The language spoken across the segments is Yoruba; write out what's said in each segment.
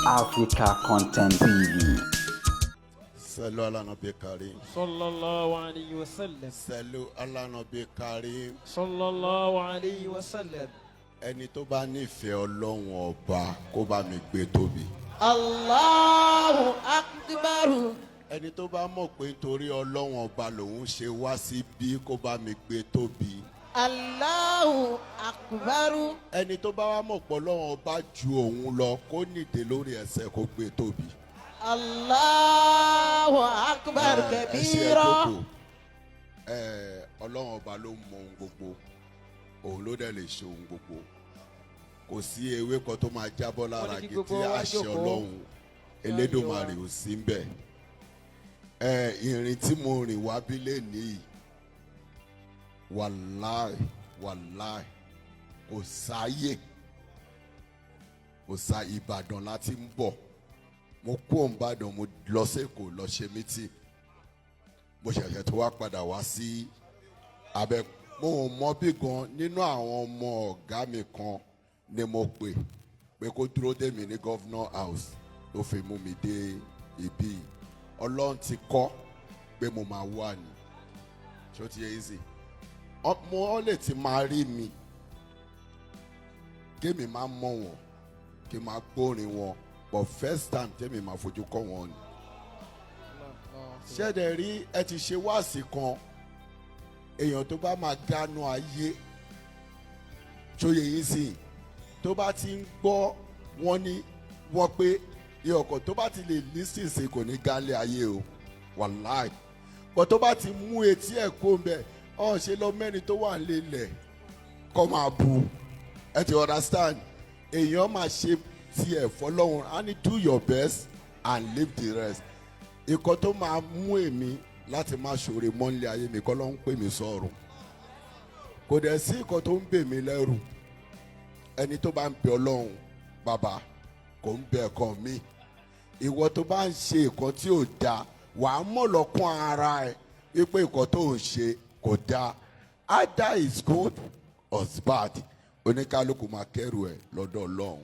Africa Content TV. صلوا على النبي الكريم. صلى الله عليه وسلم. صلوا على النبي الكريم. صلى الله عليه وسلم. Ẹni tó bá nífẹ̀ẹ́ Ọlọ́run Ọba, kó bá mi gbé tóbi. الله أكبر. Ẹni tó bá mọ̀ pé nítorí Ọlọ́run Ọba lòun ṣe wá síbí, kó bá mi gbé tóbi. الله أكبر. Ẹni tó bá wá mọ̀ pé Ọlọ́run Ọba ju òun lọ, kó nìde lórí ẹsẹ̀, kó gbé tóbi. الله أكبر Ẹ ṣe, ẹ كبيرا. jókòó. Ẹ Ọlọ́run Ọba ló mọ ohun gbogbo, òun ló dẹ̀ lè ṣe ohun gbogbo. Kò sí ewé kan tó máa jábọ́ lára Wọ́n ní kí igi tí gbogbo wa àṣẹ jókòó. Ọlọ́run Elédùmarè ò sí ń bẹ̀. Ẹ ìrìn tí mo rìn wá bí lénìí, wàláì wàláì, kò sáyè, kò sá. Ìbàdàn láti ń bọ̀. Mo kú òǹbàdàn, mo lọ sẹ́kọ̀ọ́ lọ ṣe meeting. Mo ṣẹ̀ṣẹ̀ tó wá padà wá sí abẹ. Mo ò mọ bí gan. Nínú àwọn ọmọ ọ̀gá mi kan ni mo pè pé kó dúró dè mí ní Governor House, ló fi mú mi dé ibí yìí. Ọlọ́run ti kọ́ pé mo máa wà ní ṣó ti yẹ easy. Mo ọ lè ti máa rí mi, kémi máa mọ̀ wọ́n, kí n máa gbórin wọn, but first time tẹ́mi máa fojú kọ́ wọn ni. Ṣẹ́dẹ̀ rí, ẹ ti ṣe wáàsí kan. Èèyàn tó bá máa gánú ayé, ṣóye yín sí, tó bá ti ń gbọ́ wọ́n ní wọ́n pé ìyọkọ̀ tó bá ti lè listen sí, kò ní gálẹ̀ ayé o, wàláì. Bọ́ tó bá ti mú etí ẹ̀ kó ń bẹ̀ ọ̀ ṣe lọ mẹ́rin tó wà nílẹ̀ kọ́ máa bu. Ẹ ti understand? Èèyàn máa ṣe tiẹ̀ fọlọ́run á ní do your best and leave the rest. Ìkọ́ tó máa mú èmi láti má ṣòro mọ́nlé ayé mi kọ́ ló ń pè mí sọ̀rọ̀. Kò dẹ̀ sí ìkọ́ tó ń bè mí lẹ́rù. Ẹni tó bá ń bẹ Ọlọ́run bàbá, kò ń bẹ ẹ̀kan mi. Ìwọ tó bá ń ṣe nǹkan tí ò dáa, wàá mọ̀ lọ́kàn ara ẹ wípé nǹkan tó ń ṣe kò dáa. Either is good or it's bad, oníkálukú máa kẹ́rù ẹ̀ lọ́dọ̀ Ọlọ́run.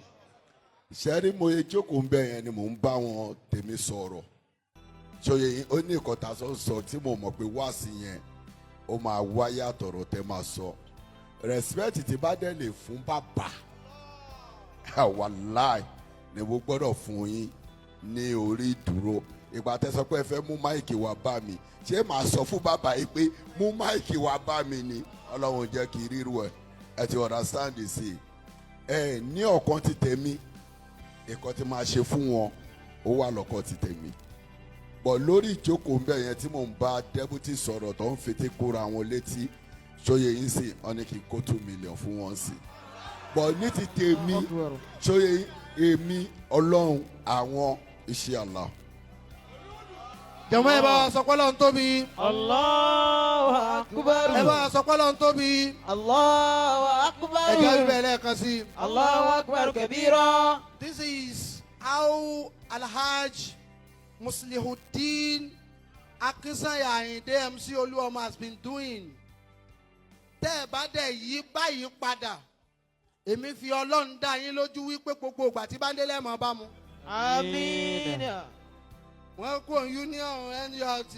Ṣẹ́rí, mo ye jókòó ń bẹ̀ yẹn ni mò ń bá wọn tèmi sọ̀rọ̀. Ṣòye yín? Ó ní nǹkan tá a sọ sọ tí mo mọ̀ pé wáàsí yẹn ó máa wáyé àtọ̀rọ̀ tẹ́ máa sọ. Respect tí bá dẹ̀ lè fún bàbá, wàláì ni mo gbọ́dọ̀ fún yín ní orí ìdúró. Ìgbà tẹ́ sọ pé ẹ fẹ́ mú mic wá bá mi, ṣé màá sọ fún bàbá yìí pé mú mic wá bá mi ni? Ọlọ́run jẹ́ kí ríru ẹ̀. Ẹ ti understand sí ẹ ní ọ̀kan ti tèmi, nǹkan tí máa ṣe fún wọn, ó wà lọ́kàn ti tèmi bọ̀. Lórí ìjókòó ń bẹ̀ yẹn tí mò ń bá deputy sọ̀rọ̀, tó ń fetí kóra wọn létí, ṣóye yín sì, wọn ní kí n kó 2 million fún wọn sí bọ̀ ní ti tèmi. Ṣóye yín? Èmi Ọlọ́run àwọn iṣẹ́ àlá. Jọ̀mọ́, ẹ bá wa sọ pé Ọlọ́run tóbi. الله أكبر. Ẹ bá wa sọ pé Ọlọ́run tóbi. الله أكبر. Ẹ jẹ́ wípé lẹ́ẹ̀kan sí i. الله أكبر كبيرا. This is how Alhaj Muslihuddin Akinsanya Ayinde MC Oluomo has been doing. Tẹ́ ẹ bá dẹ̀ yí báyìí padà, èmi fi Ọlọ́run dá yín lójú wípé gbogbo ìgbà tí bá ń délé mọ́ bá mu. آمين. Wọ́n kó union NURT,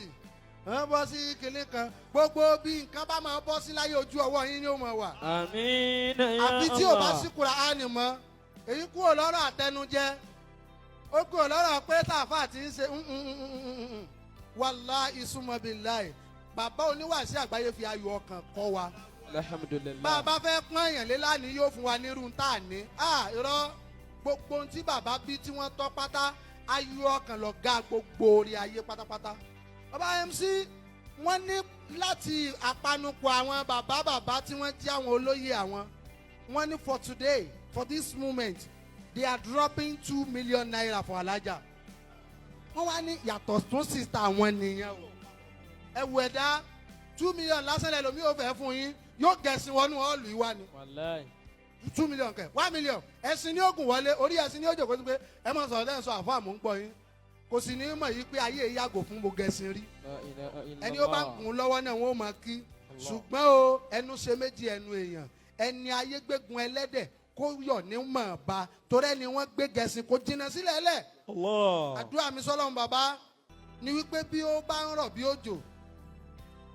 wọ́n bọ́ sí kinní kan. Gbogbo bí nǹkan bá máa bọ́ sí láyé, ojú ọwọ́ yín ni ó máa wà. آمين يا Àfi tí ò bá الله. sí Kùránì mọ́. Èyí kúrò lọ́rọ̀ àtẹnujẹ, ó kúrò lọ́rọ̀ pé tààfà ti ń ṣe. Wàláhì summa billahi, bàbá oníwàásí àgbáyé fi ayọ̀ ọkàn kọ́ wa. الحمد لله. Bá a bá fẹ́ pọ́n èèyàn lé lánìí, yóò fún wa nírú tá a ní. À irọ́, gbogbo ohun tí bàbá bí tí wọ́n tọ́ pátá, ayọ̀ ọkàn lọ ga gbogbo orí ayé pátápátá. Bàbá MC, wọ́n ní láti àpanupọ̀ àwọn bàbá bàbá tí wọ́n jẹ́ àwọn olóyè àwọn, wọ́n ní for today, for this moment, they are dropping ₦2 million for Alhaja. Wọ́n wá ní yàtọ̀ tún sísá àwọn nìyẹn o. Ẹ wù ẹ̀dá, 2 million lásán lẹ́lòmí ò fẹ́ fún yín, yóò gẹ̀ẹ́sìn wọnú hall yìí wá ni. Wàláì. 2 million kẹ, 1 million, ẹ̀sìn ní ogun wọlé orí ẹ̀sìn ní òjò kó sí pé ẹ máa sọ̀rọ̀ lẹ́yìn sọ àfọ́ àmú ń gbọ́ yín, kò sì ní mọ̀ yìí pé ayé yàgò fún mo gẹ̀ẹ́sìn rí. La ilaha illallah. Ẹni ó bá ń kún lọ́wọ́ náà, wọ́n ó máa kí. Allah. Ṣùgbọ́n o, ẹnu ṣe méjì, ẹnu èèyàn, ẹni ayé gbégun ẹlẹ́dẹ̀. Kó yọ̀ ní mọ̀ bá torí ẹni wọ́n gbé gẹ̀ẹ́sì kó jìnnà sílẹ̀ lẹ̀. Allah. Àdúrà mi sọ́lọ́run bàbá ni wípé bí ó bá ń rọ̀ bí òjò,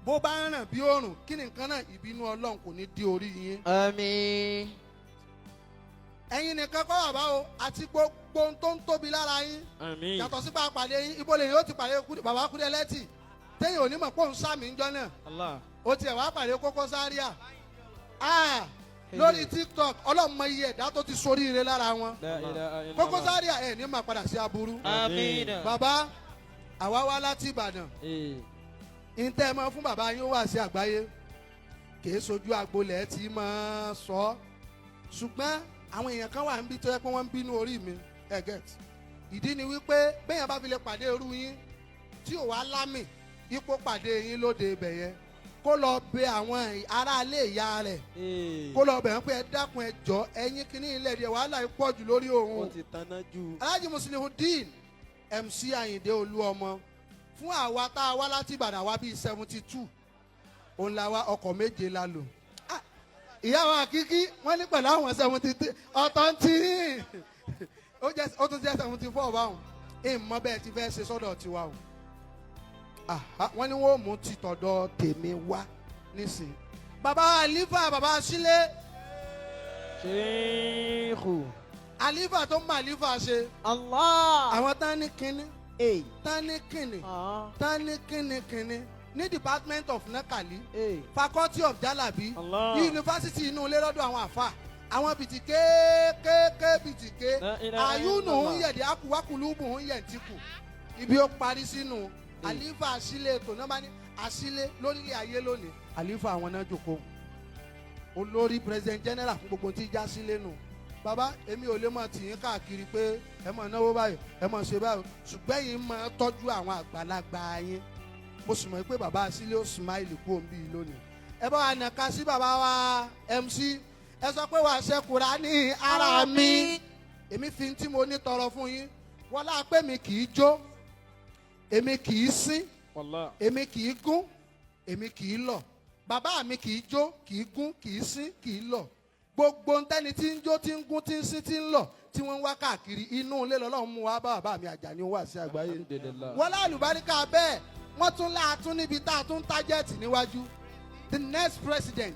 bó bá ń ràn bí òrùn, kí ni nǹkan náà, ìbínú Ọlọ́run kò ní dí orí yín. Àmín. Ẹ̀yin nìkan kọ́ bàbá o, àti gbogbo ohun tó ń tóbi lára yín. Àmín. Yàtọ̀ sípa àpàdé yín, ibo lèyìn ó ti pàdé bàbá Kúdí Ẹlẹ́tì téèyàn ò ní mọ̀ pé òun sàmì ńjọ́ náà. Allah. Ó tiẹ̀ wá pàdé Kókó Zaria, ah, lórí TikTok. Ọlọ́mọ iye ẹ̀dá tó ti soríire lára wọn. La ilaha illallah. Kókó Zaria ẹ̀ ní máa padà sí aburú. Àmín. Bàbá, àwa wá láti Ìbàdàn. Ee. Ntẹ́ ẹ máa fún bàbá yín ó wà sí àgbáyé, kìí sojú agbolẹ̀ tí máa sọ ọ́, ṣùgbọ́n àwọn èèyàn kan wà níbi tó yẹ pé wọ́n ń bínú orí mi. Ẹ get ìdí ni wípé béèyàn bá fi lè pàdé irú yín tí ò wá lámì ipò pàdé yín lóde ibẹ̀ yẹn, kó lọ bẹ àwọn aráalé ìyá rẹ̀. Ee. Kó lọ bẹ̀ wọ́n pé ẹ dákun, ẹ jọ, ẹ̀yin kìíní ilẹ̀ díẹ̀, wàhálà yìí pọ̀ jù lórí òun. Ó ti tanná jù. Alhaji Musliudeen MC Ayinde Olúọmọ, fún àwa tá a wá láti Ìbàdàn, wá bíi 72, òun la wá, ọkọ̀ 7 la lò. Ah, ìyá wa kíkí wọ́n ní pẹ̀lú àwọn 73 ọ̀tọ̀ ń tí ó jẹ́, ó tún jẹ́ 74 báwọn. Ìmọ̀ bẹ́ẹ̀ ti fẹ́ ṣe sọ́dọ̀ tiwa o. Aha, wọ́n ní wọ́n ò mú ti tọ̀dọ̀ tèmi wá nísìn. Bàbá Àlífà, bàbá Sílé. Sheikhu. Àlífà tó ń mọ àlífà ṣe. Allah. Àwọn tán ní kínní, Ee. tán ní kínní, Ah. tán ní kínní kínní ní department of nakali, Ee. faculty of jalabi, Allah. ní yunifásitì inú ilé lọ́dọ̀ àwọn àfa, àwọn bìtì kéékéé bìtì ké. La ilaha Àyùnú ń illallah. yẹ̀dí akuwakulubu ń yẹ̀ ntìkù ibi ó parí sínú. Àlífà àṣìlẹ̀ ètò náà bá ní àṣìlẹ̀ lórílẹ̀ ayé lónìí, àlífà àwọn náà jòkó, olórí president general fún gbogbo tí já sílé nù. Bàbá, èmi ò lè mọ tì yín káàkiri pé ẹ mọ náwó báyìí, ẹ mọ ṣe báyìí, ṣùgbọ́n yín máa tọ́jú àwọn àgbàlagbà yín. Mo sì mọ̀ pé bàbá sílé ó smile kú òun bíi lónìí. Ẹ bá wa nàka sí bàbá wa MC, ẹ sọ pé wàá ṣe ní ara mi. Èmi fi tí mo ní tọrọ fún yín, wọlá pé mi kì í jó, èmi kì í sín, Wallah. èmi kì í gún, èmi kì í lọ. Bàbá mi kì í jó, kì í gún, kì í sín, kì í lọ. Gbogbo ntẹ́ni tí ń jó, tí ń gún, tí ń sín, tí ń lọ, tí wọ́n ń wá káàkiri inú ilé lọ́lọ́run mú wa bá bàbá mi Àjàní wá sí àgbáyé. Alhamdulillah. Wọ́n lálùbáríkà bẹ́ẹ̀, wọ́n tún láàtún níbi tá a tún target níwájú, the next president.